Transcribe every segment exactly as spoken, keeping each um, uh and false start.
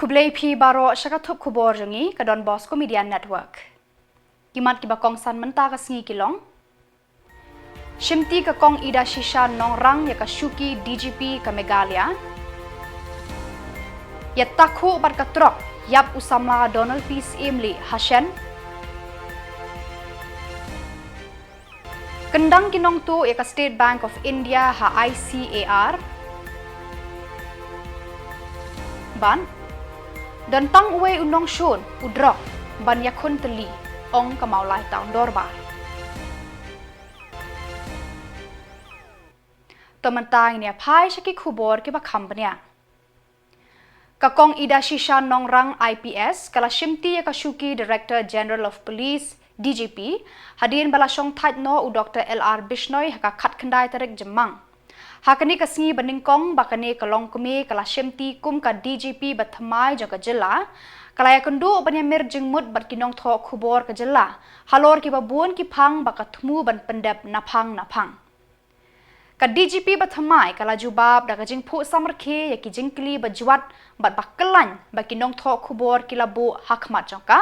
Khublei phi baroh sha ka thup khubor jong ngi ka Don Bosco Media Network. Ki mat kiba kongsan mynta ka sngi ki long: Shimti ka Kong Ida Shisha Nongrang ïa ka shuki D G P ka Meghalaya. Ïa takhuh bad ka trok ïap u samla Donald P Syiemlieh ha Shen. Kyndang ki nongtuh ïa ka State Bank of India ha I C A R. Bad don tang uwei u nongshun u drok ban ïakhun tylli, ong ka Mawlai Town Dorbar. To mynta ngin ïa phai sha ki khubor kiba kham bniah. Ka Kong Ida Shisha Nongrang I P S ka la shimti ïa ka shuki Director General of Police, D G P, hadien ba la shong thait noh u Doctor L R Bishnoi ha ka khatkhyndai tarik Jymmang. Ha kane ka sngi ba nyngkong ba kane ka longkmie ka la shimti kum ka D G P ba thymmai jong ka jylla, ka la ïakynduh ban ïamir jingmut bad ki nongthoh khubor ka jylla halor kiba bun ki phang ba ka thmu ban pyndep naphang naphang. Ka D G P ba thymmai ka la jubab da ka jingphuh samrkhie ïa ki jingkylli ba jwat bad ba khlaiñ ba ki nongthoh khubor ki la buh ha khmat jong ka,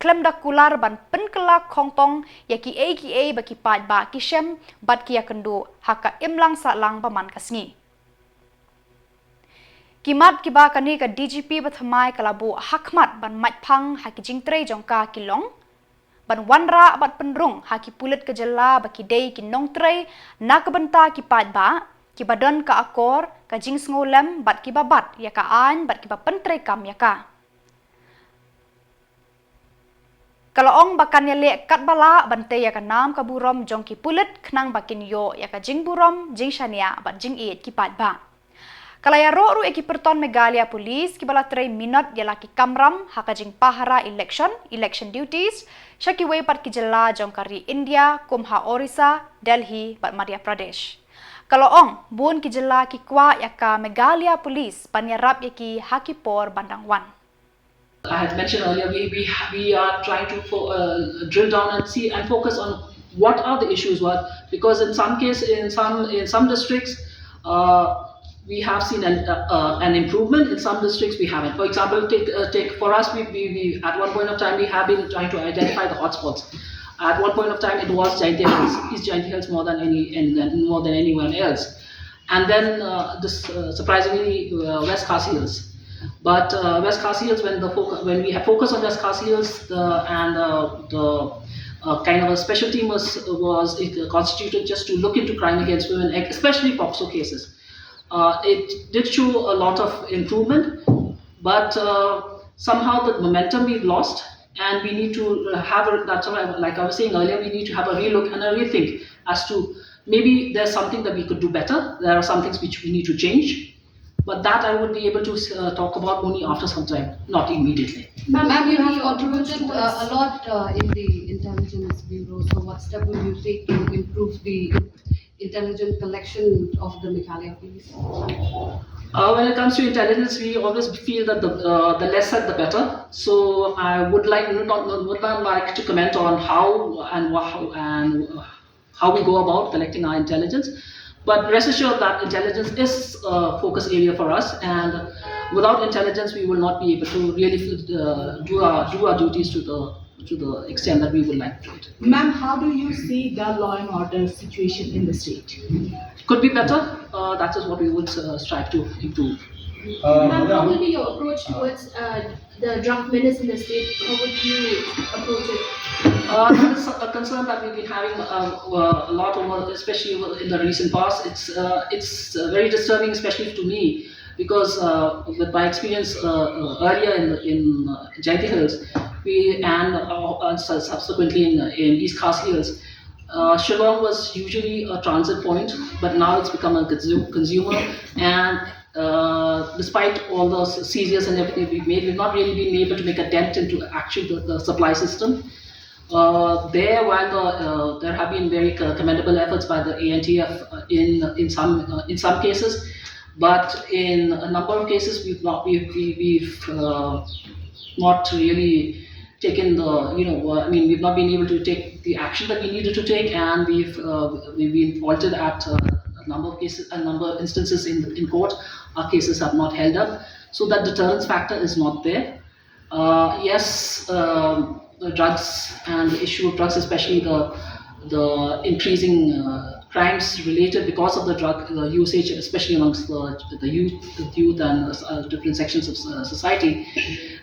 khlem da kular ban pynkylla khongpong ïa kiei kiei ba ki paidbah ki shem bad ki ïakynduh ha ka imlang sahlang ba man ka sngi. Ki mat kiba kane ka D G P ba thymmai ka la buh ha khmat ban mait phang ha ki jingtrei jong ka ki long ban wanrah bad pynrung ha ki pulit ka jylla ba ki dei ki nongtrei na ka bynta ki paidbah, kiba don ka akor, ka jingsngewlem bad kiba bat ïa ka aiñ bad kiba pyntreikam ïa ka. Ka la ong ba kan ïaleh katba lah ban tei ïa ka nam ka burom jong ki pulit khnang ba kin ïoh ïa ka jingburom, jingshaniah bad jingïeit ki paidbah. Ka la ïaroh ruh ïa ki pyrton Meghalaya Police kiba la trei minot ïa la ki kamram ha ka jingpahara election, election duties, sha kiwei pat ki jylla jong ka ri India kum ha Orissa, Delhi bad Madhya Pradesh. Ka la ong bun ki jylla ki kwah ïa ka Meghalaya Police ban ïarap ïa ki ha ki por ban dang wan. I had mentioned earlier, we, we, we are trying to fo- uh, drill down and see and focus on what are the issues, what, because in some case, in some, in some districts, uh, we have seen an, uh, uh, an improvement. In some districts, we haven't. For example, take, uh, take for us, we, we, we, at one point of time, we have been trying to identify the hotspots. At one point of time, it was Jaintia Hills, East Jaintia Hills more than any, and then more than anyone else. And then, uh, this, uh, surprisingly, uh, West Khasi Hills. But, uh, West Khasi Hills, when the foc- when we have focused on West Khasi Hills, the, and, uh, the, uh, kind of a special team was, was, uh, constituted just to look into crime against women, especially POCSO cases. Uh, it did show a lot of improvement, but, uh, somehow the momentum we've lost, and we need to, uh, have a, that's what I, like I was saying earlier, we need to have a relook and a rethink as to maybe there's something that we could do better. There are some things which we need to change. But that I would be able to, uh, talk about only after some time, not immediately. Ma'am, you have contributed, uh, a lot, uh, in the Intelligence Bureau. So what step will you take to improve the intelligence collection of the Meghalaya Police? Uh, when it comes to intelligence, we always feel that the, uh, the less said, the better. So I would like, not, not, would not like to comment on how and wha- how and how we go about collecting our intelligence. But rest assured that intelligence is a focus area for us, and without intelligence, we will not be able to really, uh, do our do our duties to the to the extent that we would like to do it. Ma'am, how do you see the law and order situation in the state? Could be better. Uh, that is what we would, uh, strive to improve. Uh, Ma'am, how will be your approach towards, uh, the drug menace in the state? How would you approach it? Uh, that is a concern that we've been having, uh, uh, a lot over, especially over in the recent past. It's, uh, it's, uh, very disturbing, especially to me, because, uh, with my experience, uh, uh, earlier in in uh, Jaintia Hills, we and, uh, uh, su- subsequently in, in East Khasi Hills, uh, Shillong was usually a transit point, but now it's become a consu- consumer. And, uh, despite all the seizures and everything we've made, we've not really been able to make a dent into actually the, the supply system. Uh, there, while the, uh, there have been very co- commendable efforts by the A N T F, uh, in in some, uh, in some cases, but in a number of cases we've not we, we, we've, uh, not really taken the, you know, uh, I mean, we've not been able to take the action that we needed to take, and we've, uh, we've been faulted at, uh, a number of cases, a number of instances in in court. Our cases have not held up. So that deterrence factor is not there. Uh, yes, um, the drugs and the issue of drugs, especially the the increasing uh, crimes related because of the drug uh, usage, especially amongst the, the youth, the youth and uh, different sections of uh, society,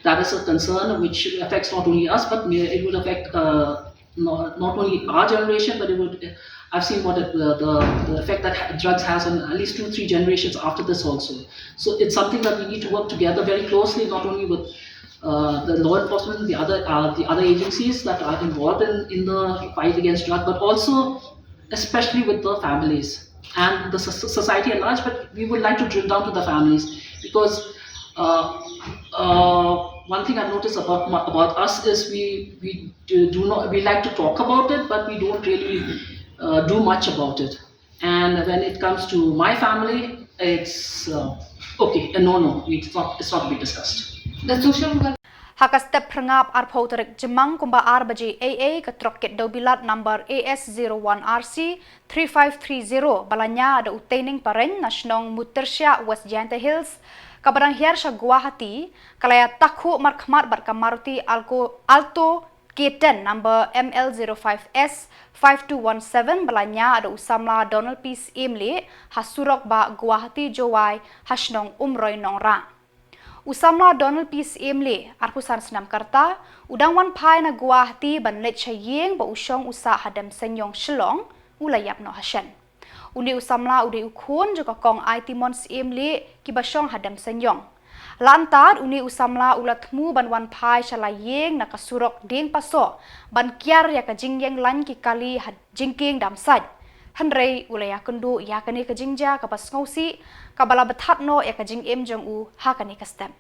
that is a concern which affects not only us, but may- it would affect uh, not, not only our generation, but it would. I've seen what it, the, the the effect that ha- drugs has on at least two, three generations after this also. So it's something that we need to work together very closely, not only with uh, the law enforcement, the other uh, the other agencies that are involved in, in the fight against drug, but also especially with the families and the so- society at large. But we would like to drill down to the families because uh, uh, one thing I've noticed about about us is we we do, do not we like to talk about it, but we don't really uh, do much about it. And when it comes to my family, it's uh, okay. Uh, no, no, it's not. It's not to be discussed. The social worker. Ha ka step phyrngap arphew tarik Jymmang kumba ar baje ei ei ka trok kit dewbilat number A S zero one R C three five three zero ba la nia da u Teining Pareñ na shnong Mutirshah, West Jaintia Hills, ka ba dang hiar sha Guwahati, ka la ïa takhuh markhmat bad ka Maruti Alco- Alto K ten number M L zero five S five two one seven ba la nia da u samla Donald P Syiemlieh ha surok ba Guwahati Jowai ha shnong Umroi Nongrah. U samla Donald P Syiemlieh, arphew san snem ka rta, u dang wan phai na Guwahati ban leit sha ïing ba u shong u sah ha Demseiniong Shillong, u la ïap noh ha shen. Une u samla u dei u khun jong ka kong Aitimon Syiemlieh ki ba shong ha Demseiniong. Lada tad une u samla u la thmu ban wan phai sha la ïing na ka surok Diengpasoh ban kiar ïa ka jingïeng lain ki kali ha jingkieng Damsait. Hynrei u la ïakynduh ïa kane ka jingjia ka ba sngewsih, ka ba la bthat noh ïa ka jingim jong u ha kane ka step.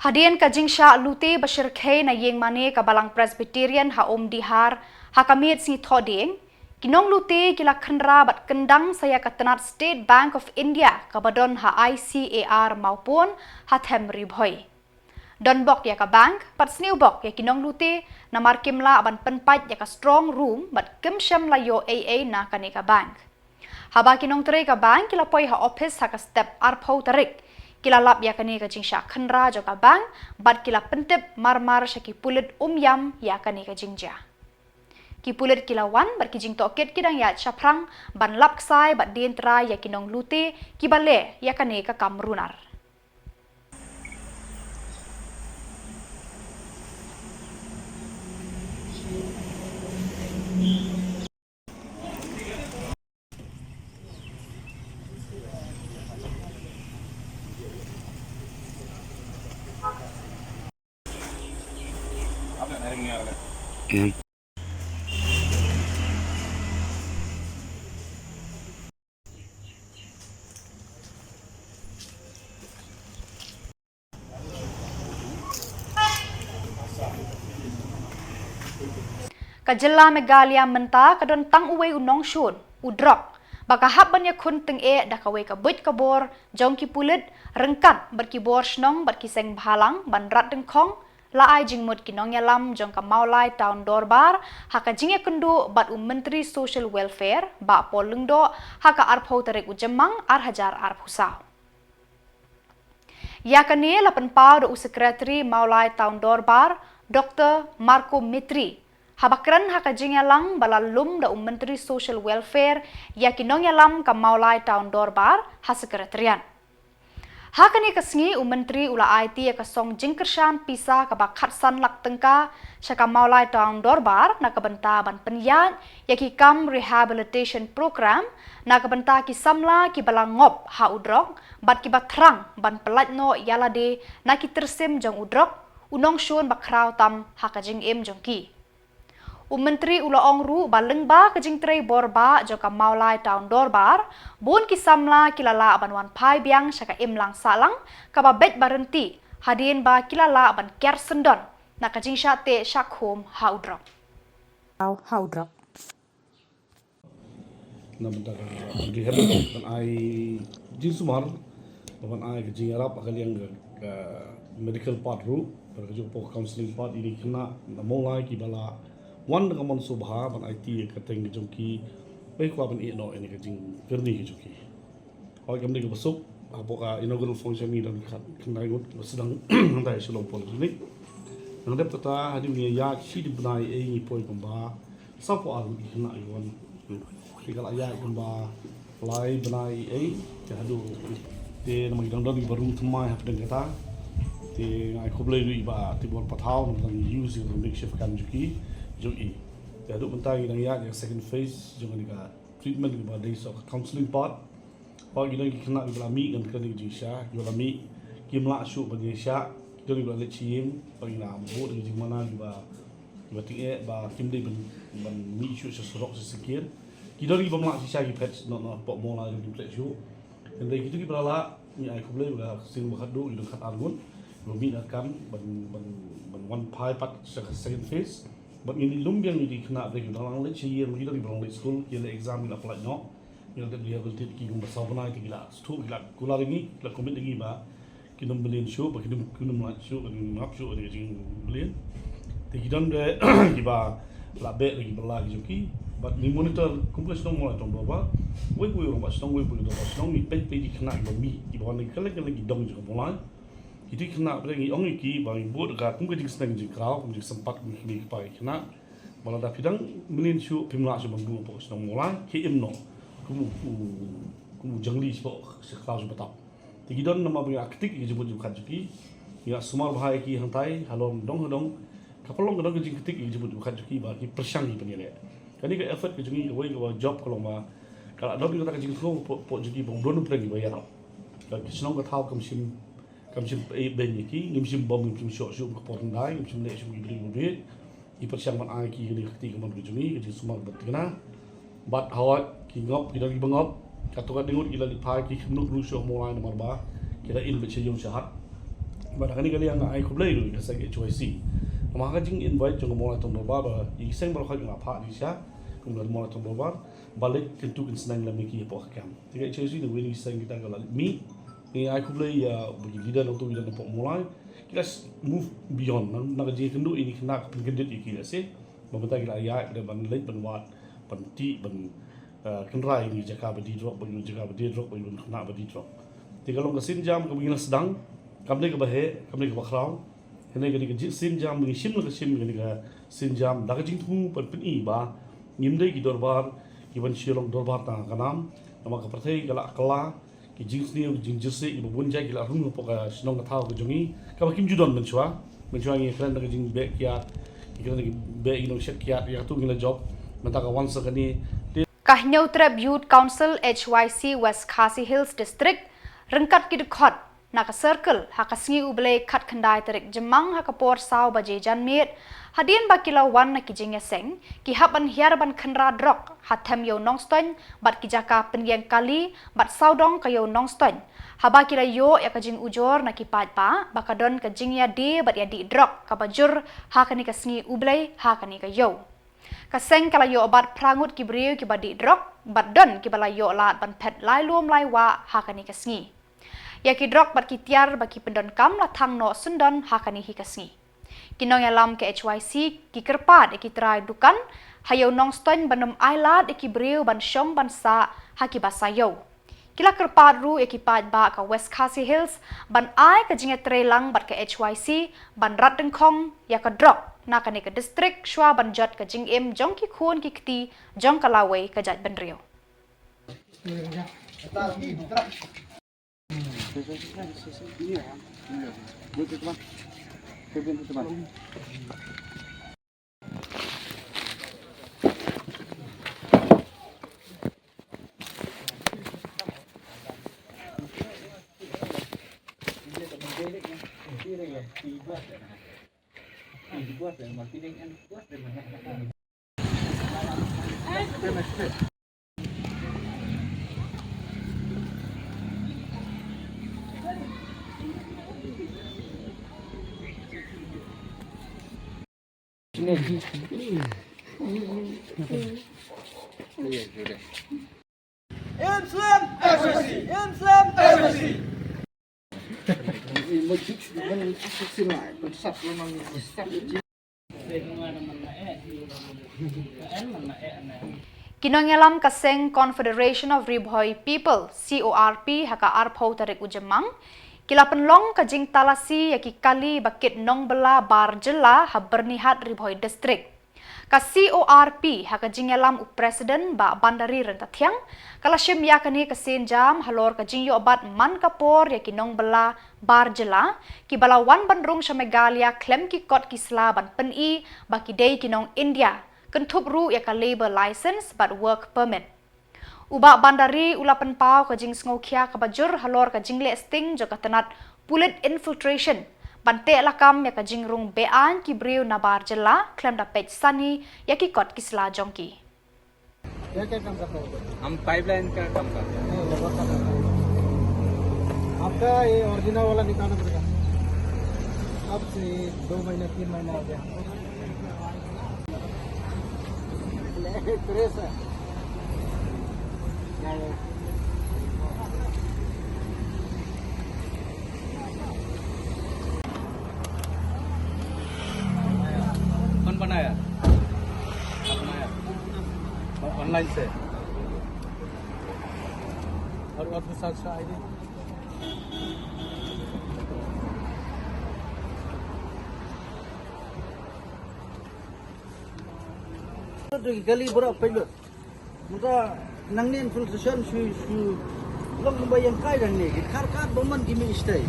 Hadien ka jingshah lute ba shyrkhei na ïing mane ka Balang Presbyterian ha Umdihar ha ka miet sngi Thohdieng, ki nonglute ki la khynra bad kyndang sa ïa ka tnat State Bank of India ka ba don ha I C A R Mawpon ha Them Ri Bhoi. Don bok ïa ka bank bad sniew bok ïa ki nonglute namar kim lah ban pynpait ïa ka strong room bad kim shym la ïoh ei ei na kane ka bank. Haba ki nongtrei ka bank ki la poi ha ophis ha ka step arphew tarik, ki la lap ïa kane ka jingshah khynra jong ka bank bad ki la pyntip mar mar sha ki pulit Umiam ïa kane ka jingjia. Ki pulit ki la wan bad ki jingtohkit ki dang ïaid shaphrang ban lap ksai bad dien trai ïa ki nonglute ki ba leh ïa kane ka kam runar. Ka jylla Meghalaya mynta ka don tang uwei u nongshun, u drok, ba ka hap ban ïakhun tyngeh da kawei ka buit ka bor jong ki pulit, ryngkat bad ki bor shnong bad ki seng bhalang ban rat dyngkhong, la ai jingmut ki nongïalam jong ka Mawlai Town Dorbar ha ka jingïakynduh bad u Myntri Social Welfare, Bah Paul Lyngdoh, ha ka arphew tarik u Jymmang ar hajar arphew saw. Ïa kane la pynpaw da u Secretary Mawlai Town Dorbar, Doktor Marco Mitri, haba kren ha ka jingïalang ba la lum da u Myntri Social Welfare ïa ki nongïalam ka Mawlai Town Dorbar ha Secretariat. Ha kane ka sngi u Myntri u la aiti ïa ka song jingkyrshan pisa kaba khatsan lak tyngka sha ka Mawlai Town Dorbar na ka bynta ban pynïaid ïa ki kam rehabilitation program na ka bynta ki samla ki ba la ngop ha u drok bad ki ba thrang ban pyllait noh ïa lade na ki tyrsim jong u drok, u nongshun ba khraw tam ha ka jingim jong ki. U Myntri u la ong ruh ba lyngba ka jingtrei bor bah jong ka Mawlai Town Dorbar, bun ki samla ki la lah ban wan phai biang sha ka imlang sahlang kaba beit ba ryntih, hadien ba ki la lah ban kiar syndon na ka jingshah teh shah khum ha u drok. Au, ha u drok. Na bynta ka rehab ban ai jingsumar, ban ai ka jingïarap ha ka liang ka, ka medical part ruh, bad ka juh ka counselling part, ïa ki khynnah na Mawlai ki ba la wan da ka mon sngewbha ban aiti ïa ka kyrteng ka jong ki, ba kwah ban ïeh noh ïa ka jingkyrni ka jong ki. Hooid, kam dei kaba suk, Hapoh ka inaugural function ngi don khatkhyndai ngut ba sdang hangtai ha Shillong Polytechnic. Nang dep kata, hadien ngi ïaid shi bnai ei ngi poi kumba sawphew ar ngut ki khynnah ki wan. Te ka la ïaid kumba lai bnai ei, te haduh te namar ngi dang don kiba rung thymmai hapdeng kata. Te nga ai khublei ruh ïa i Bah Tibor Pathaw namar ngi use ïa ka makeshift camp jong ki, jong i. Te haduh mynta ngi dang ïaid ïa ka second phase jong kane ka treatment kaba dei shuh ka counselling part. Ba ki don ki khynnah kiba la mih ngan kren ïa ka jingshisha, kiba la mih kim lah shuh ban ïashah, ki don kiba la leit sha ïing, ba ngi la bud ïa ka jingmana kiba, kiba tyngeh ba kim dei ban, ban mih shuh sha surok sha syngkien. Ki don kiba ym lah shisha ki phet noh noh hapoh mawlai ruh kim phet shuh. Hynrei kito kiba la lah ngi ai khublei ba ka sien ba khatduh ki don khatar ngut kiba mih na camp ban, ban, ban wan phai pat sha ka second phase. Bad ngin ïa lum biang ïa ki khynnah ba ki dang lang leit sha ïing, ki don kiba dang leit skul, ki leh exam, ki la pyllait noh. Ngi la dep rehabilitate ki kumba saw bnai te ki la sdang, ki la kular ïa ngi, ki la commit ïa ngi ba kin ym mlien shuh, ba kin ym, kin ym lait shuh, ba kin ym hap shuh ïa ka jingmlien. Te ki don de kiba la beh da ki bylla ki jong ki. Bad ngi monitor kum ka shnong Mawlai Tongdorbar, wei pa wei u rangbah shnong, wei pa wei u dorbar shnong, ngi peit peit ki khynnah kiba mih, kiba wan na kylleng kylleng ki dong jong ka Mawlai. Kito ki khynnah pyrshah ngi ong ïa ki ba ngi bud ka kum ka jingsneng jingkraw, kum jingsympat kum kine ki kpa ki khynnah. Ba lada phi dang mlien shuh phim lah shuh ban bud hapoh ka shnong Mawlai, khie im noh kum u, kum u jangli shapoh sha khlaw sha btap. Te ki don namar ba ngi la ktik ïa ka jingmut jingpyrkhat jong ki, ngi la sumar bha ïa ki hangtai halor dong ha dong. Ka pynlong ka don ka jingktik ïa ka jingmut jingpyrkhat jong ki ba ki pyrshang ki pynïaleh. Kane ka effort ka jong ngi, kawei kaba jop ka long ba ka la don kata ka jingthmu hapoh, hapoh jong ki ba ym don pyrshang kiba ïarap. Ka shnong ka thaw kam shym, kam shym peit beiñ ïa ki, ngim shym bom, ngim shym shoh shuh ka por hyndai, ngim shym leh shuh ki briew ba bieit. Ngi pyrshang ban ai ki kane ka kti kamon ka jong ngi, ka jingsumar bad thikna. Bad hawai ki ngop, ki don kiba ngop. Katto katne ngut ki la leit phai, ki khyndiat ruh shuh ha Mawlai namar ba ki la im beit sha ïew sha hat. Bad ha kane ka liang nga ai khublei ruh ïa ka seng H Y C. Namar ha ka jing invite jong ka Mawlai Tongdorbar ba ïa ki seng baroh khoit nga la phah jingshisha kum ka Mawlai Tongdorbar ba leit kyntu kynsneng lem ïa ki hapoh ka camp. Te ka H Y C na kawei na ki seng kita ka la leit mih. Ngi ai khublei ïa ba ki leader nangtu ki don hapoh Mawlai. Ki la s-, move beyond na, na ka jingkynduh ïa ki khynnah ka pynkyndit ïa ki lehse. Ba mynta ki la ïaid ban leit ban wad, ban tih, ban, eh, kynrai ïa ki jaka ba die drok, ban ïoh jaka ba die drok, ban ïoh khynnah ba die drok. Te ka long ka sienjam kaba ngi la sdang, kam dei kaba heh, kam dei kaba khraw. Kane ka dei ka ji-, sienjam ba ngi shim la ka shim, kane ka sienjam da ka jingthmu ban pyni ba ngim dei ki dorbar kiban shu long dorbar tang ha ka nam. Namar ka pyrthei ka la kylla, ki jingsniew, ki jingjyrsieh kiba bun jait ki la rung hapoh ka shnong ka thaw ka jong ngi kaba kim ju don mynshuwa. Mynshuwa ngi kren da ka jingbeh kiad, ngi kren da ka beh, ngi nongshit kiad, ïa katu ngi la jop. Mynta ka wan sa kane. Te ka Hynñiewtrep Youth Council H Y C West Khasi Hills District ryngkat ki dkhot na ka circle ha ka sngi U Blei khatkhyndai tarik Jymmang ha ka por saw baje janmiet, hadien ba ki la wan na ki jingïaseng, ki hap ban hiar ban khynra drok ha them Ïew Nongstoiñ bad ki jaka pynïeng kali bad sawdong ka Ïew Nongstoiñ. Haba ki la ïoh ïa ka jingujor na ki paidbah ba ka don ka jingïadie bad ïadih drok kaba jur ha kane ka sngi U Blei ha kane ka ïew. Ka seng ka la ïoh bat phra ngut ki briew kiba dih drok bad don kiba la ïoh lad ban phet lai lum lai wah ha kane ka sngi. Ïa ki drok bad ki tiar ba ki pyndonkam la thang noh syndon ha kane hi ka sngi. Ki nongïalam ka H Y C ki kyrpad ïa ki trai dukan ha Ïew Nongstoiñ ban ym ailad ïa ki briew ban shong ban sah ha kiba saïew. Ki la kyrpad ruh ïa ki paidbah ka West Khasi Hills ban ai ka jingïatreilang bad ka H Y C ban rat dyngkhong ïa ka drok na kane ka district shuwa ban jot ka jingim jong ki khun ki kti jong ka lawei ka jaitbynriew. Ki nongïalam ka seng Confederation of Ri Bhoi People, C O R P, ha ka arphew tarik u Jymmang, ki la pynlong ka jingtalasi ïa ki kali ba kit nongbylla bar jylla ha Byrnihat, Ri Bhoi District. Ka C O R P, ha ka jingïalam u President Bah Bandari Ryntathiang, ka la shim ïa kane ka sienjam halor ka jingïoh bat man ka por ïa ki nongbylla bar jylla, ki ba la wan ban rung sha Meghalaya khlem ki kot ki sla ban pyni ba ki dei ki nong India, kynthup ruh ïa ka labour license bad work permit. U Bah Bandari u la pynpaw ka jingsngewkhia kaba jur halor ka jingleh sting jong ka tnat pulit infiltration ban teh lakam ïa ka jingrung be-aiñ ki briew na bar jylla khlem da peit sani ïa ki kot ki sla jong ki. क्या क्या काम करता है? हम पाइपलाइन का काम करते हैं। नहीं, लेबर का काम करता है। आपका ये ओरिजिनल वाला निकालना पड़ेगा। अब से दो महीना, तीन महीना हो गया। प्रेस है। कौन बनाया? आप बनाया? ऑनलाइन से। और, और दूसरा, दूसरा आईडी? Gully bora pelo. Muda nangne infiltration shu, shu long ba ïeng kai nangne. Ki khar khar ba man ki mih stai.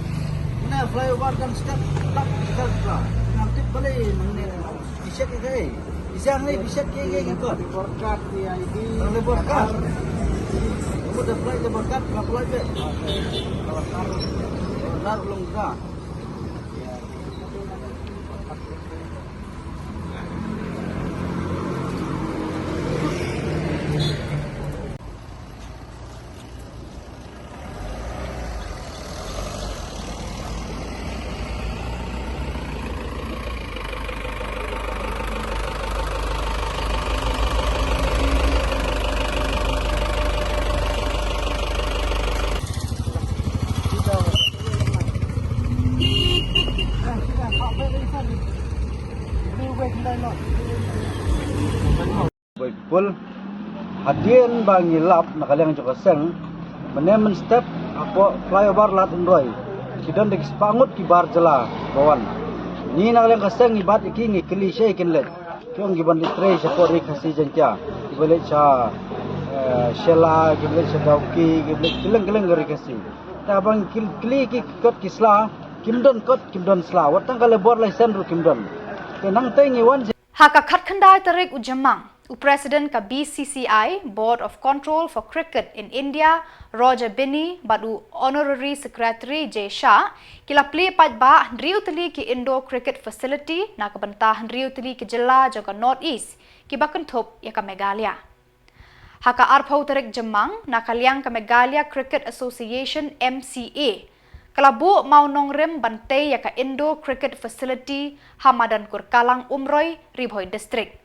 Na flyover dang step, tak step ba. Nang tip bale nangne. Bisek ke kai. Bisek ne, bisek ke ke ke kot. Labour card, ni ID. Labour card. Kamu dah apply labour card, dah apply ke? Nar long dah. Bhoi People, hadien ba ngi lap na ka liang jong ka seng, mynne mynstep hapoh flyover Lad Umroi, ki don da ki spah ngut ki bar jylla ba wan. Ngi na ka liang ka seng ngi bat ïa ki, ngi kylli shaei kin leit. Ki ong ki ban leit trei shapoh Ri Khasi Jaiñtia, ki ban leit sha, eh, Shella, ki ban leit sha Dawki, ki ban leit kylleng kylleng ka Ri Khasi. Te haba ngi kyl-, kylli ki kot ki sla, kim don kot, kim don sla. Wat tang ka labour license ruh kim don. Te nangta ngi wan Ha ka khatkhyndai tarik u Jymmang, u President ka B C C I, Board of Control for Cricket in India, Roger Binny, bad u Honorary Secretary J Shah, ki la plie paidbah hynriew tylli ki indoor cricket facility na ka bynta hynriew tylli ki jylla jong ka North East, kiba kynthup ïa ka Meghalaya. Ha ka arphew tarik Jymmang, na ka liang ka Meghalaya Cricket Association, M C A, ka la buh mawnongrim ban tei ïa ka indoor cricket facility ha madan Kurkalang Umroi, Ri Bhoi District.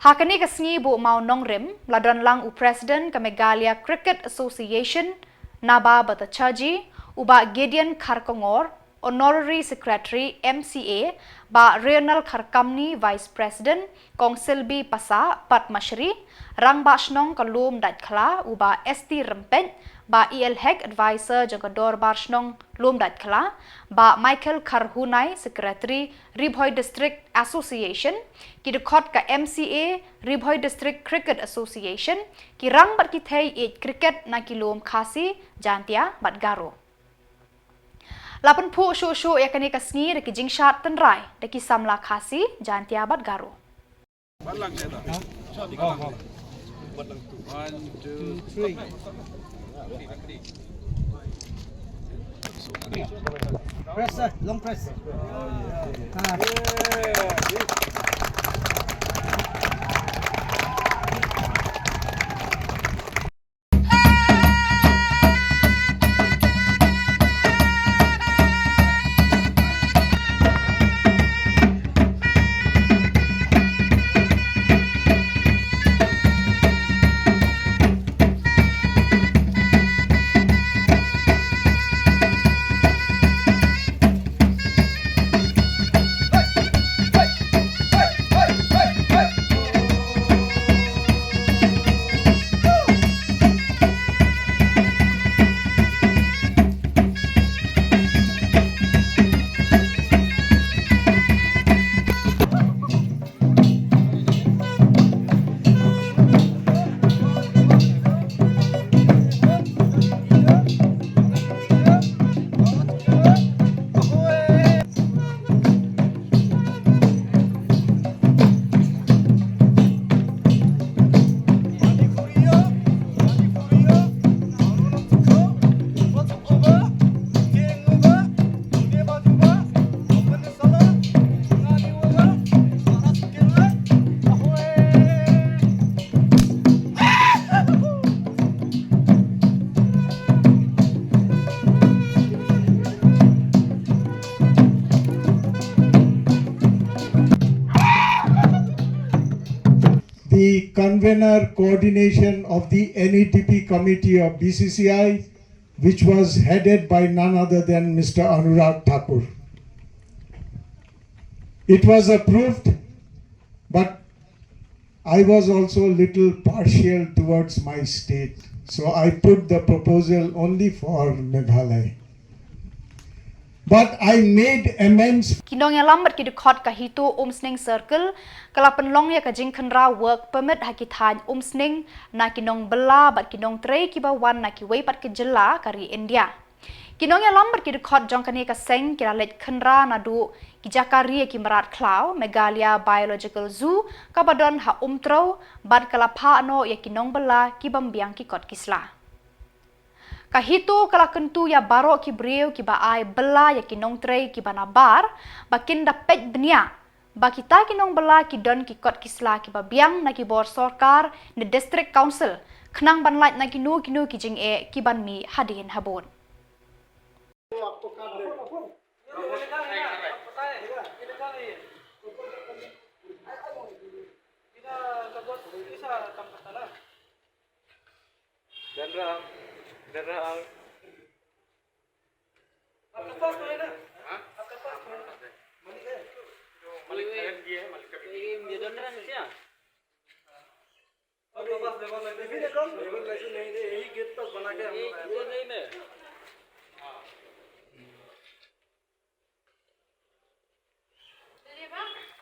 Ha kane ka sngi buh mawnongrim, la don lang u President ka Meghalaya Cricket Association, Naba Bhattacharjee, u Bah Gideon Kharkongor, Honorary Secretary, M C A, Bah Rionel Kharkamni, Vice President, Kong Silby Passah, Padma Shri, Rangbah Shnong ka Lumdaitkhla, u Bah S T Rympeit, Bah E L Hek, Advisor jong ka Dorbar Shnong Lumdaitkhla, Bah Michael Kharhunai, Secretary, Ri Bhoi District Association, ki dkhot ka M C A, Ri Bhoi District Cricket Association, ki rang bad ki thei ïeit cricket na ki lum Khasi, Jaintia bad Garo. La pynphuh shuh shuh ïa kane ka sngi da ki jingshad tynrai da ki samla Khasi, Jaintia bad Garo. One, two, three. Press, sir. Long press. Ah. convener coordination of the N E D P committee of B C C I, which was headed by none other than Mister Anurag Thakur. It was approved, but I was also a little partial towards my state, so I put the proposal only for Meghalaya. But I made amends. Ki nongïalam bad ki dkhot ka HITO Umsning Circle ka la pynlong ïa ka jingkhynra work permit ha ki thaiñ Umsning na ki nongbylla bad ki nongtrei kiba wan na kiwei pat ki jylla ka ri India. Ki nongïalam bad ki dkhot jong kane ka seng ki la leit khynra naduh ki jaka ri ïa ki mrad khlaw, Meghalaya Biological Zoo, kaba don ha Umtrew, bad ka la phah noh ïa ki nongbylla ki bym biang ki kot ki sla. Ka HITO ka la kyntu ïa baroh ki briew kiba ai bylla ïa ki nongtrei kiba nabar ba kin da peit bniah ba kita ki nongbylla ki don ki kot ki sla kiba biang na ki bor sorkar ne district council, khnang ban lait na kino kino ki jingeh ki ban mih hadien habud.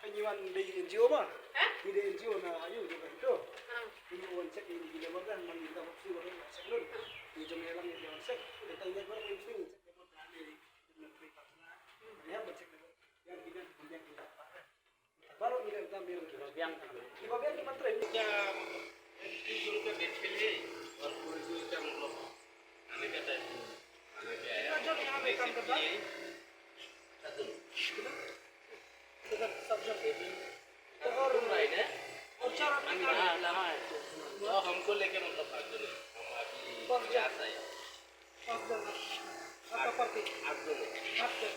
Kan iwan dei N G O ma? Hah? Ni dei N G O na ayu juga itu. Ini wan check ini gila makan man kita waktu wan check dulu. Ini jam yang ini wan check. Kita lihat baru ini sini check yang mana ni. Ini check yang kita yang kita baru ini kita ambil. Kiba biang kita ambil. Kiba biang kita trei. Ya, itu suruh ke D P L. Baru itu yang belum. Aneh kata itu. Aneh kata. Kita jom yang ambil kan kita. तो हमको लेके मतलब आठ जने, हम अभी चार था यार। पाँच जन। आपका पार्टी? आठ जने। आठ जन।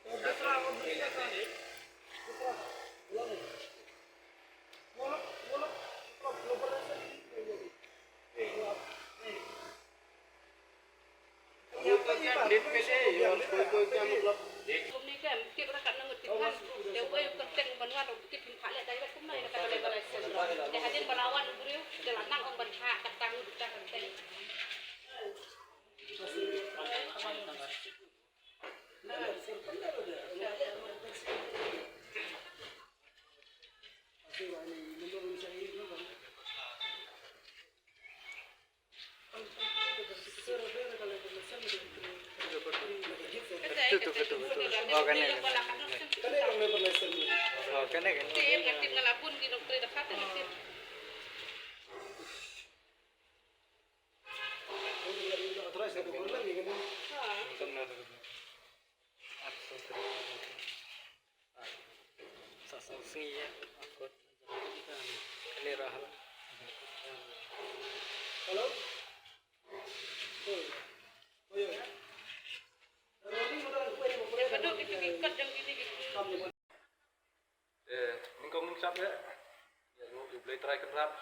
तो दूसरा, और दूसरा का? दूसरा का? बोला नहीं। वो लोग, वो लोग मतलब ग्लोबल ऐसे नहीं, नहीं, नहीं। Betul, betul, betul. Oh, kane, kane. Oh, kane, kane. Sa song sngi ïa, akut. Kane rahal. Hello? Eh, nyngkong nyngkong ïa. Ïa, U Blei Trai Kynrad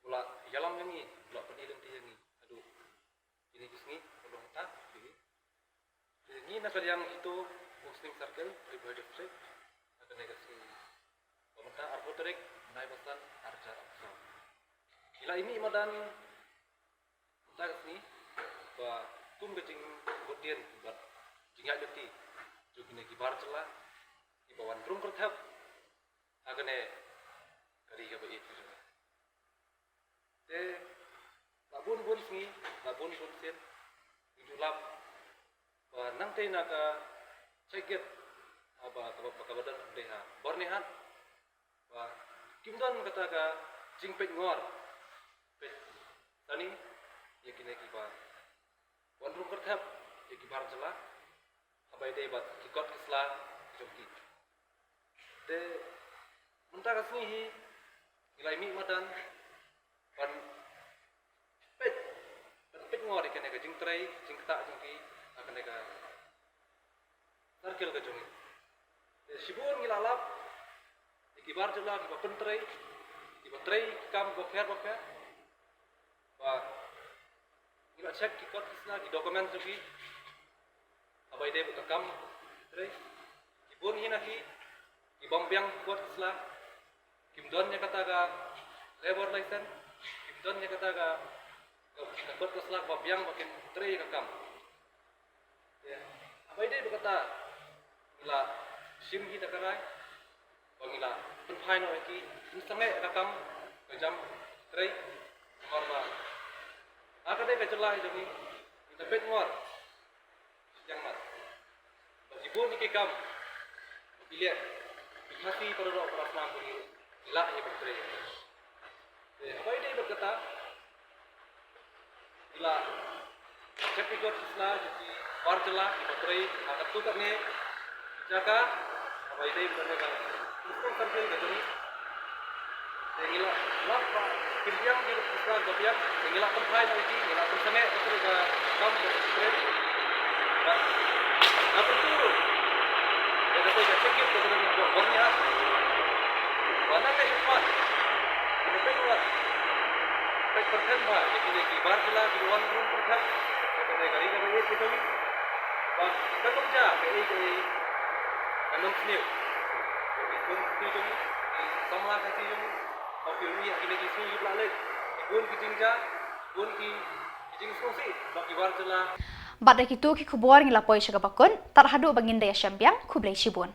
u la ïalam ïa ngi, u la pyni lynti ïa ngi. Haduh kine ki sngi, haduh mynta, kine. Ngi na ka liang HITO Umsning Circle, Ri Bhoi District, ha kane ka sngi ba mynta arphew tarik bnai ba san, ar hajar arphew saw. Ngi la ïa mih madan mynta ka sngi ba kum ka jingbud dien bad jingïaid lynti jong kine ki bar jylla kiba wan rung kyrthep ha kane ka ri kaba ïeit ka jong ngi. Te la bun bun sngi, la bun bun sien, ngi ju lap ba nangtei na ka check gate, haba kaba, kaba don dei ha Byrnihat, ba kim don kata ka jingpeit ngor, peit sani ïa kine kiba wan rung kyrthep ïa ki bar jylla, haba ïadei bad ki kot ki sla ki jong ki. Te mynta ka sngi hi ngi la ïa mih madan ban peit, ban peit ngor ïa kane ka jingtrei jingktah jong ki ha kane ka circle ka jong ngi. Te shibun ngi la lap ïa ki bar jylla kiba pyntrei, ki Kiba trei ki kam bapher bapher. Ba ngi la check ki kot ki sla, ki document jong ki. Haba ïadei bad ka kam trei, ki bun hi na ki, ki bym biang kot ki sla, kim don ïa kata ka labour license, kim don ïa kata ka, ka kot ka sla ba biang ba kin trei ka kam. Haba ïadei bad kata, ngi la shim hi da ka rai ba ngi la pynphai noh ïa ki, pynsangeh ka kam ka jam trei. Namar ba ha ka dei ka jylla jong ngi, ngi da peit ngor, shiteng mat ba ki bun ïa ki kam ba ki leh, ki Khasi para doh para snam ba ngi lah ïa ban trei. Te haba ïadei bad kata, ngi la check ki kot ki sla jong ki bar jylla kiba trei ha katto katne ki jaka, haba ïadei bad kane ka Eastern Circle ka jong ngi. Te ngi la lap ba kim biang ki kot ki sla, ba biang, te ngi la pynphai noh ïa ki, ngi la pynsangeh ïa ka kam ba ki trei. Bad nga kyntu ruh ïa kata ka check gate kaba dang ïa ka bor nia ba nang ne shipmat, nang ne peit wat, peit pyrkhat ba ïa kine ki bar jylla kiba wan rung pyrkhat ïa kane ka ri kaba ïeit ka jong ngi, ba kan ym jia kaei kaei kan ym sniew. Ki khun ki jong ngi, ki samla Khasi jong ngi, ba ki ri ïa kine ki sngi kiba la leit, ki bun ki jingjia, ki bun ki, ki jingsngewsih ba ki bar jylla. Bad da kito ki khubor ngi la poi sha kaba kut, tad haduh ba ngin da ïashem biang, khublei shibun.